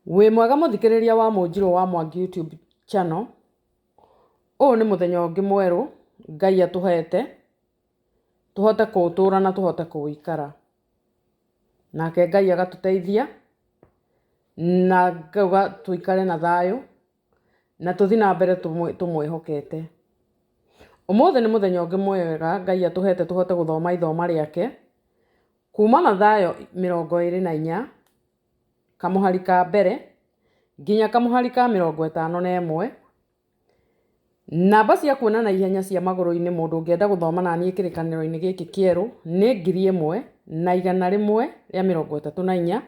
Wĩ mwega mũthikĩrĩria wa Mũnjirũ wa Mwangi YouTube channel. Ũyũ nĩ mũthenya ũngĩ mwerũ Ngai atũhete tũhote kũũtũra na tũhote kũũikara. Nake Ngai agatũteithia na ngauga tũikare na thayũ na tũthiĩ na mbere tũmwĩhokete. Ũmũthĩ nĩ mũthenya ũngĩ mwega Ngai atũhete tũhote gũthoma ithoma rĩake kuma Mathayo 24 kamũhari ka mbere nginya kamũhari ka 51. Namba cia kuona na ihenya cia magũrũ-inĩ mũndũ ũngĩenda gũthoma naniĩ kĩrĩkanĩro-inĩ gĩkĩ kĩerũ nĩ 1134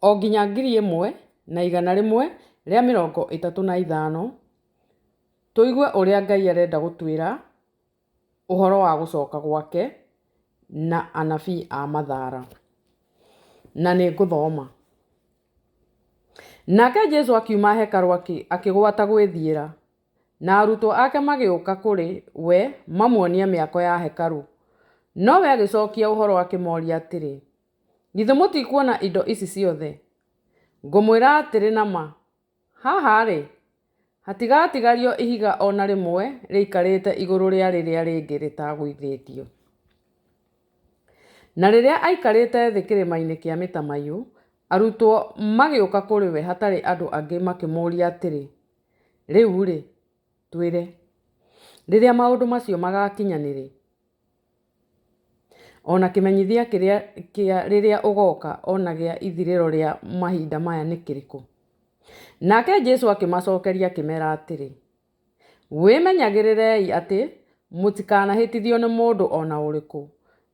o nginya 1135, tũigue ũrĩa Ngai arenda gũtwĩra ũhoro wa gũcoka gwake na anabii a mathara. Na nĩ ngũthoma. Nake Jesu akiuma hekarũ akĩgwata gwĩthiĩra, na arutwo ake magĩũka kũrĩ we mamuonie mĩako ya hekarũ. No we agĩcokia ũhoro akĩmoria atĩrĩ, Githĩ mũtikuona indo ici ciothe? Ngũmwĩra atĩrĩ na ma, haha-rĩ, hatigatigario ihiga o na rĩmwe rĩikarĩte igũrũ rĩa rĩrĩa rĩngĩ rĩtagũithĩtio. Na rĩrĩa aikarĩte thĩ kĩrĩma-inĩ kĩa Mĩtamaiyũ, arutwo magĩũka kũrĩ we hatarĩ andũ angĩ makĩmũũria atĩrĩ, Rĩu-rĩ, twĩre, rĩrĩa maũndũ macio magaakinya nĩ rĩ? O na kĩmenyithia kĩrĩa kĩa rĩrĩa ũgoka o na gĩa ithirĩro rĩa mahinda maya nĩ kĩrĩkũ? Nake Jesu akĩmacokeria akĩmera atĩrĩ, Wĩmenyagĩrĩrei atĩ mũtikanahĩtithio nĩ mũndũ o na ũrĩkũ,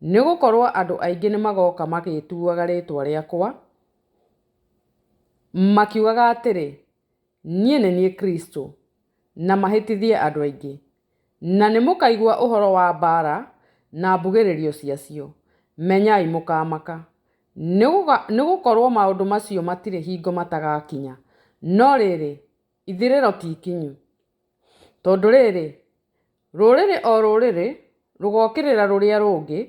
nĩ gũkorũo andũ aingĩ nĩmagoka magĩĩtuaga rĩĩtwa rĩakwa, makiugaga atĩrĩ, 'Niĩ nĩ niĩ Kristo, na mahĩtithie andũ aingĩ. Na nĩmũkaigua ũhoro wa mbaara na mbugĩrĩrio ciacio, menyai mũkamaka, nĩ gũkorũo maũndũ macio matirĩ hingo matagakinya, no rĩrĩ, ithirĩro ti ikinyu. Tondũ rĩrĩ, rũrĩrĩ o rũrĩrĩ rũgokĩrĩra rũrĩa rũngĩ,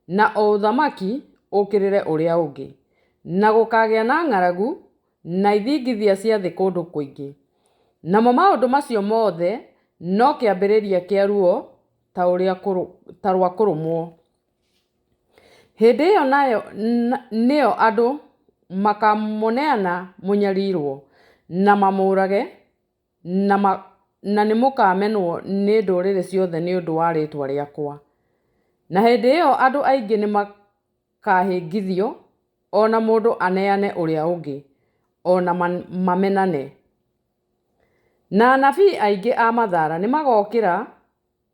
na o ũthamaki ũũkĩrĩre ũrĩa ũngĩ, na gũkaagĩa na ng'aragu na ithingithia cia thĩ kũndũ kũingĩ. Namo maũndũ macio mothe no kĩambĩrĩria kĩa ruo ta rwa kũrũmwo. Hĩndĩ ĩyo nayo nĩyo andũ makamũneana mũnyarirwo, na mamũũrage, na nĩmũkamenwo nĩ ndũrĩrĩ ciothe nĩ ũndũ wa rĩĩtwa rĩakwa. Na hĩndĩ ĩyo andũ aingĩ nĩmakahĩngithio, o na mũndũ aneane ũrĩa ũngĩ, o na mamenane. Na anabii aingĩ a mathara nĩmagokĩra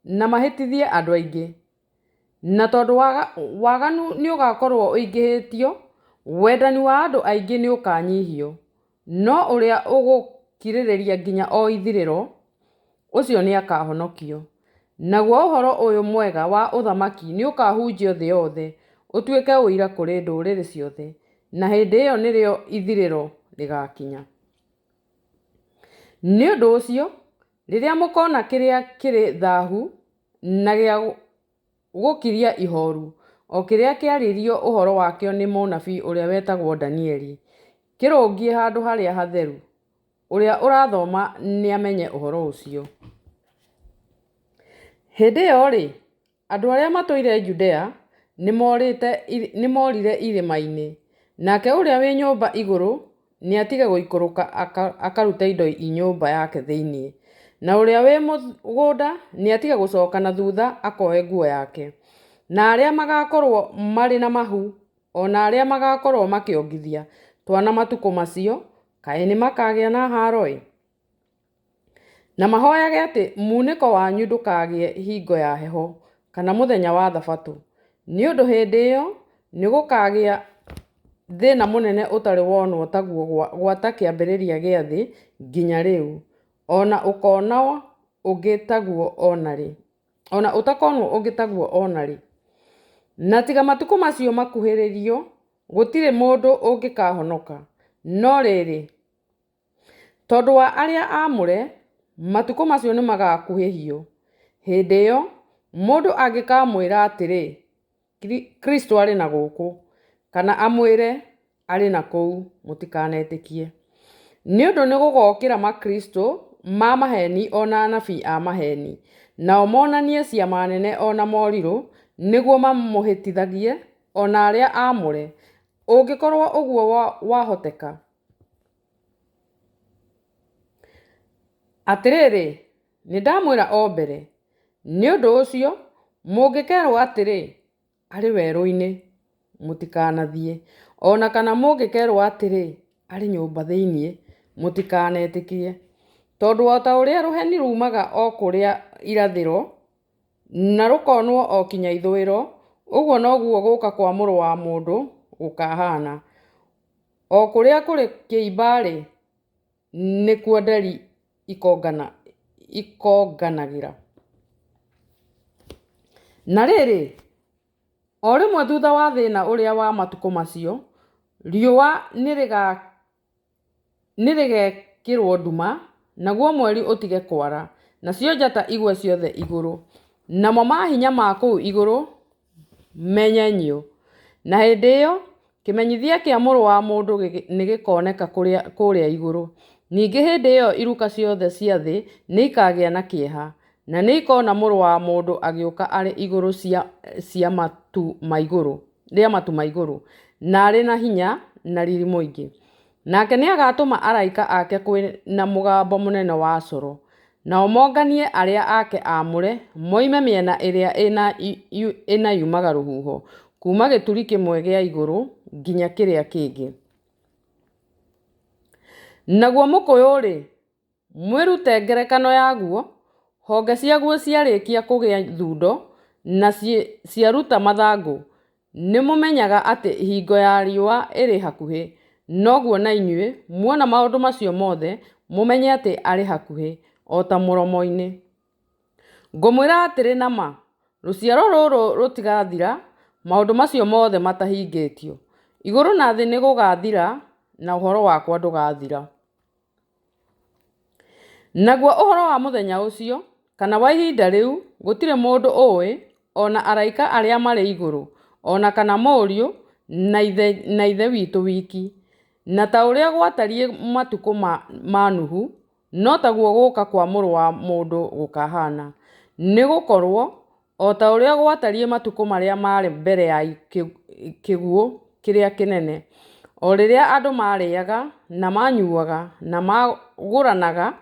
na mahĩtithie andũ aingĩ. Na tondũ waganu nĩũgakorwo ũingĩhĩtio, wendani wa andũ aingĩ nĩũkanyihio, no ũrĩa ũgũkirĩrĩria nginya o ithirĩro, ũcio nĩakahonokio. Naguo ũhoro ũyũ mwega wa ũthamaki nĩũkahunjio thĩ yothe, ũtuĩke ũira kũrĩ ndũrĩrĩ ciothe, na hĩndĩ ĩyo nĩrĩo ithirĩro rĩgakinya. Nĩ ũndũ ũcio, rĩrĩa mũkona kĩrĩa kĩrĩ thahu na gĩa gũkiria ihooru, o kĩrĩa kĩaririo ũhoro wakĩo nĩ mũnabii ũrĩa wetagwo Danieli, kĩrũngiĩ handũ harĩa hatheru, ũrĩa ũrathoma nĩamenye ũhoro ũcio. Hĩndĩ ĩyo-rĩ, Andũ arĩa matũire Judea nĩmorire irĩma-inĩ, nake ũrĩa wĩ nyũmba igũrũ nĩatige gũikũrũka akarute indo nyũmba yake thĩinĩ, na ũrĩa wĩ mũgũnda nĩatige gũcoka na thutha akoe nguo yake. Na arĩa magakorũo marĩ na mahu, o na arĩa magakorũo makĩongithia twana matukũ macio, kaĩ nĩmakagĩa na haaro-ĩ! Na mahoyage atĩ muunĩko wanyu ndũkagĩe hingo ya heho kana mũthenya wa Thabatũ, nĩ ũndũ hĩndĩ ĩyo nĩgũkagĩa thĩna mũnene ũtarĩ wonwo taguo gwata kĩambĩrĩria gĩa thĩ nginya rĩu, o na ũkonwo ũngĩ taguo o na rĩ. O na ũtakonwo ũngĩ taguo o na rĩ. Na tiga matukũ macio makuhĩrĩrio, gũtirĩ mũndũ ũngĩkahonoka, no rĩrĩ, Tondũ wa arĩa aamũre, matukũ macio nĩmagakuhĩhio. Hĩndĩ ĩyo, mũndũ angĩkamwĩra atĩrĩ, 'Kristũ arĩ na gũkũ, kana amwĩre, 'Arĩ na kũu, mũtikanetĩkie. Nĩ ũndũ nĩgũgokĩra Makristũ ma maheni o na anabii a maheni, nao monanie ciama nene o na morirũ, nĩguo mamũhĩtithagie o na arĩa aamũre, ũngĩkorũo ũguo wahoteka. Atĩrĩrĩ, nĩndamwĩra o mbere. Nĩ ũndũ ũcio, mũngĩkerũo atĩrĩ, 'Arĩ werũ-inĩ,' mũtikanathiĩ, o na kana mũngĩkerũo atĩrĩ, 'Arĩ nyũmba thĩinĩ,' mũtikanetĩkie. Tondũ o ta ũrĩa rũheni ruumaga o kũrĩa irathĩro na rũkonwo o kinya ithũĩro, ũguo noguo gũũka kwa Mũrũ wa Mũndũ gũkahaana. O kũrĩa kũrĩ kĩimba-rĩ, nĩkuo nderi ikonganagĩra. Na rĩrĩ, o rĩmwe thutha wa thĩna ũrĩa wa matukũ macio, riũa nĩrĩgekĩrũo nduma, naguo mweri ũtige kwara, nacio njata igwe ciothe igũrũ, namo mahinya ma kũu igũrũ menyenyio. Na hĩndĩ ĩyo kĩmenyithia kĩa Mũrũ wa Mũndũ nĩgĩkoneka kũrĩa igũrũ. Ningĩ hĩndĩ ĩyo iruka ciothe cia thĩ nĩikagĩa na kĩeha, na nĩikona Mũrũ wa Mũndũ agĩũka arĩ igũrũ cia matu ma igũrũ, na arĩ na hinya na riri mũingĩ. Nake nĩagatũma araika ake kwĩ na mũgambo mũnene wa coro, nao monganie arĩa ake aamũre moime mĩena ĩrĩa ĩna yumaga rũhuho, kuuma gĩturi kĩmwe gĩa igũrũ nginya kĩrĩa kĩngĩ. Naguo mũkũyũ-rĩ, mwĩrute ngerekano yaguo, honge ciaguo ciarĩkia kũgĩa thundo na ciaruta mathangũ, nĩmũmenyaga atĩ hingo ya riũa ĩrĩ hakuhĩ. Noguo na inyuĩ, muona maũndũ macio mothe, mũmenye atĩ arĩ hakuhĩ, o ta mũromo-inĩ. Ngũmwĩra atĩrĩ na ma, rũciaro rũrũ rũtigathira maũndũ macio mothe matahingĩtio. Igũrũ na thĩ nĩgũgathira, na ũhoro wakwa ndũgathira. Naguo ũhoro wa mũthenya ũcio, kana wa ihinda rĩu, gũtirĩ mũndũ ũũĩ, o na araika arĩa marĩ igũrũ, o na kana Mũriũ, na Ithe witũ wiki. Na ta ũrĩa gwatariĩ matukũ ma Nuhu, no taguo gũũka kwa Mũrũ wa Mũndũ gũkahaana. Nĩ gũkorũo, o ta ũrĩa gwatariĩ matukũ marĩa maarĩ mbere ya kĩguũ kĩrĩa kĩnene, o rĩrĩa andũ maarĩaga na maanyuaga na maagũranaga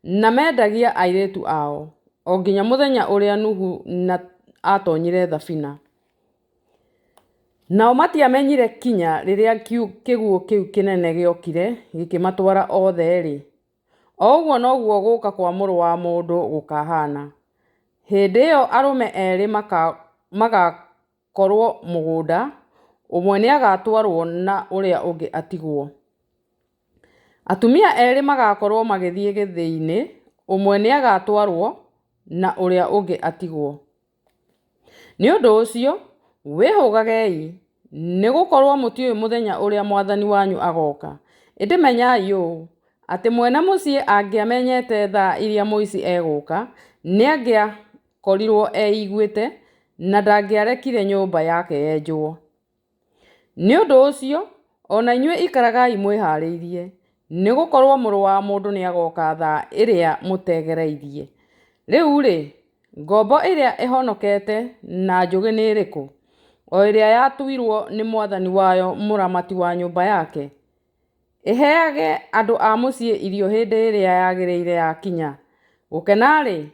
na mendagia airĩtu ao, o nginya mũthenya ũrĩa Nuhu aatoonyire thabina. Nao matiamenyire kinya rĩrĩa kĩguũ kĩu kĩnene gĩokire gĩkĩmatwara othe-rĩ, o ũguo noguo gũũka kwa Mũrũ wa Mũndũ gũkahaana. Hĩndĩ ĩyo arũme erĩ magakorũo mũgũnda, ũmwe nĩagatwarwo na ũrĩa ũngĩ atigwo. Atumia erĩ magakorũo magĩthiĩ gĩthĩi-inĩ, ũmwe nĩagatwarwo na ũrĩa ũngĩ atigwo. Nĩ ũndũ ũcio, wĩhũgagei, nĩ gũkorũo mũtiũĩ mũthenya ũrĩa Mwathani wanyu agooka. Ĩndĩ menyai ũũ, atĩ mwene mũciĩ angĩamenyete thaa iria mũici egũũka, nĩangĩakorirũo eiguĩte, na ndangĩarekire nyũmba yake yenjwo. Nĩ ũndũ ũcio, o na inyuĩ ikaragai mwĩhaarĩirie, nĩ gũkorũo Mũrũ wa Mũndũ nĩagooka thaa ĩrĩa mũtegereirie. Rĩu-rĩ, ngombo ĩrĩa ĩhonokete na njũgĩ nĩ ĩrĩkũ, o ĩrĩa yatuirwo nĩ mwathani wayo mũramati wa nyũmba yake, ĩheage andũ a mũciĩ irio hĩndĩ ĩrĩa yagĩrĩire yakinya? Gũkena-rĩ,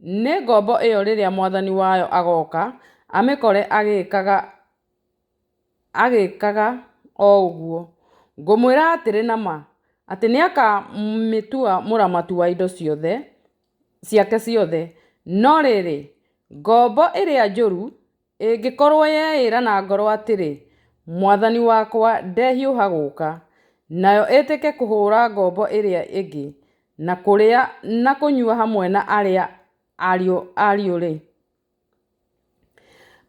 nĩ ngombo ĩyo rĩrĩa mwathani wayo agooka amĩkore agĩkaga o ũguo. Ngũmwĩra atĩrĩ na ma, atĩ nĩakamĩtua mũramati wa indo ciake ciothe. No rĩrĩ, ngombo ĩrĩa njũru ĩngĩkorũo yeĩra na ngoro atĩrĩ, 'Mwathani wakwa ndehiũha gũũka,' nayo ĩtĩke kũhũũra ngombo ĩrĩa ĩngĩ, na kũrĩa na kũnyua hamwe na arĩa ariũ-rĩ,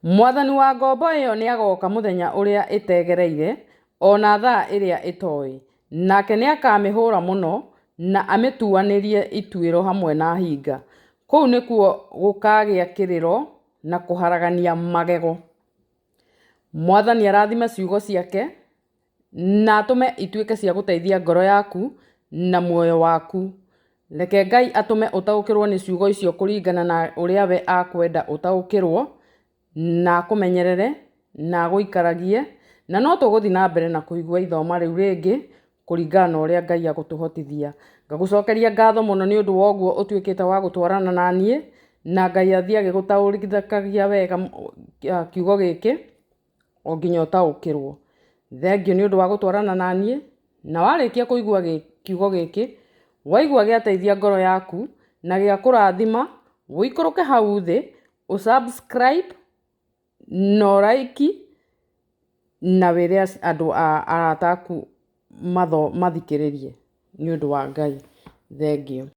mwathani wa ngombo ĩyo nĩagooka mũthenya ũrĩa ĩtegereire, o na thaa ĩrĩa ĩtoĩ, nake nĩakamĩhũũra mũno, na amĩtuanĩrie ituĩro hamwe na hinga. Kũu nĩkuo gũkaagĩa kĩrĩro na kũharagania magego. Mwathani arathime ciugo ciake na atũme ituĩke cia gũteithia ngoro yaku na muoyo waku. Reke Ngai atũme ũtaũkĩrwo nĩ ciugo icio kũringana na ũrĩa we akwenda ũtaũkĩrwo, na akũmenyerere, na agũikaragie, na no tũgũthiĩ na mbere na kũigua ithoma rĩu rĩngĩ kũringana na ũrĩa Ngai agũtũhotithia. Ngagũcokeria ngatho mũno nĩ ũndũ wa ũguo ũtuĩkĩte wa gũtwarana na niĩ, na Ngai athiĩ agĩgũtaũrithagia wega kiugo gĩkĩ o nginya ũtaũkĩrwo. Thengiũ nĩ ũndũ wa gũtwarana na niĩ, na warĩkia kũigua kiugo gĩkĩ, waigua gĩateithia ngoro yaku na gĩakũrathima, ũikũrũke hau thĩ, ũ subscribe na ũ like na wĩre andũ arata aku mathikĩrĩrie nĩ ũndũ wa Ngai. Thengiũ.